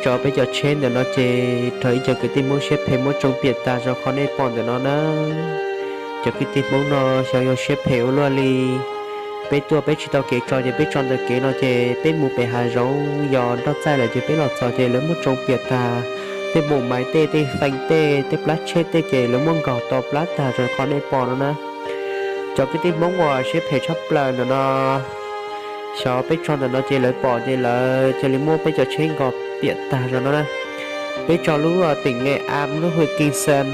Tso peb cov tsheb ntawm no ces raug ib co kwv tij Hmoob siab phem muab tsoo piam tag zoo qhov nej pom ntawm no na. Cov kwv tij Hmoob no xyov yog siab phem ua luaj li. Peb tuaj peb tsis tau kev tso ces peb tso ntawm kev no ces peb mus pem hav zoov yos nroj txaij lawm ces peb los txog ces lawv muab tsoo piam tag. Tej npoo maiv tej, tej feej tej, tej plab tsheb tej ces lawv muab nkaug tau plab tag zoo qhov nej pom no na. Cov kwv tij Hmoob uas siab phem tshaj plaws ntawm no, xyov peb tso ntawm no ces lawv pom ces lawv cia li muab peb cov tsheb nkaug piam tag zoo no na. Peb tso lub teem Nge Am, lub hwj Keej Xees,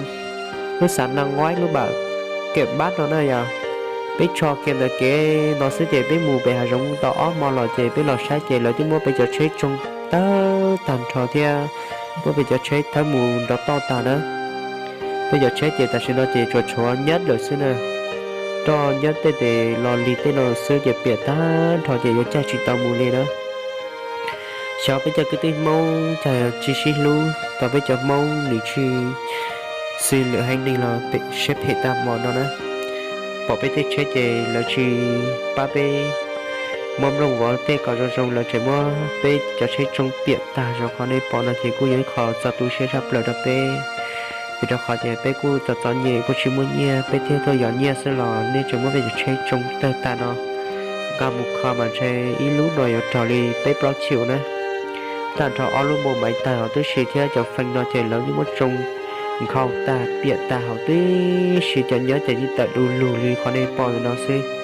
lub xav Naj Nguaib, lub npam Kem Npab no na yog. Peb tso kiag ntawm kev no xwb ces peb mus pem hav zoov tau ob hmo los ces peb los saib ces lawv twb muab peb cov tsheb tsoo tawg tag nrho thiab muab peb cov tsheb thawb mus nrov toj tag na. Peb cov tsheb ces tam sim no ces tsuas tshuav nyab lawm xwb na. Roj nyab tej tes los lig tej no xwb ces piam tag nrho ces yuav caij tsis tau mus li na. Xyov peb cov kwv tij Hmoob cas tsis sib hlub, tau peb cov Hmoob nws tsis xws lwm heev neeg los siab phem tag hmo no na. Pom peb tej tsheb ces lawv tsis pab peb muab nplooj vov tej kom zoo zoo, lawv tseem muab peb cov tsheb tsoo piam tag zoo qhov nej pom no ces kuj yog ib qho txog tu siab tshaj plaws rau peb. Vim rau qhov tias peb kuj txom txom nyem kuj tsis muaj nyiaj, peb thiaj tuaj yos nyiaj xwb los nej tseem muab peb cov tsheb tsoo tawg tag no. Nqa mus kho mas ntshe ib lub no yuav raug li peb plaub chim na. Tag nrho ob lub npoo maiv tag hauv tib si thiab cov feej no ces lawv yeej muab tsoo nkhaus tag piam tag hauv tib si, cov nyab ces yeej tawm du lug li qhov nej pom ntawm no xwb.